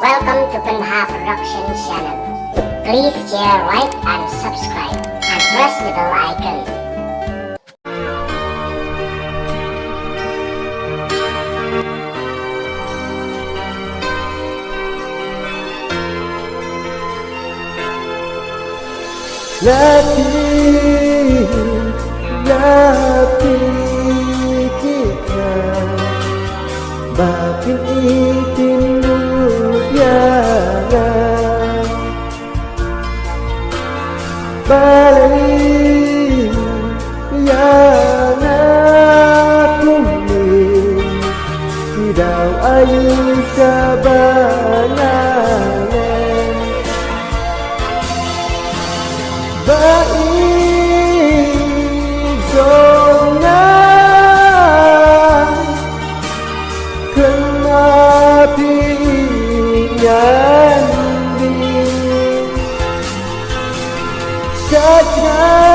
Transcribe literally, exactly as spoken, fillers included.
Welcome to Pynbha Production Channel. Please share, like and subscribe and press the bell icon. Lati, lati kita, makin itin ya nga. Balei ya nga kumi, ki daw ayu sa ba nga ne. Ba i zong nga, kynma phi ngan di. Sa nga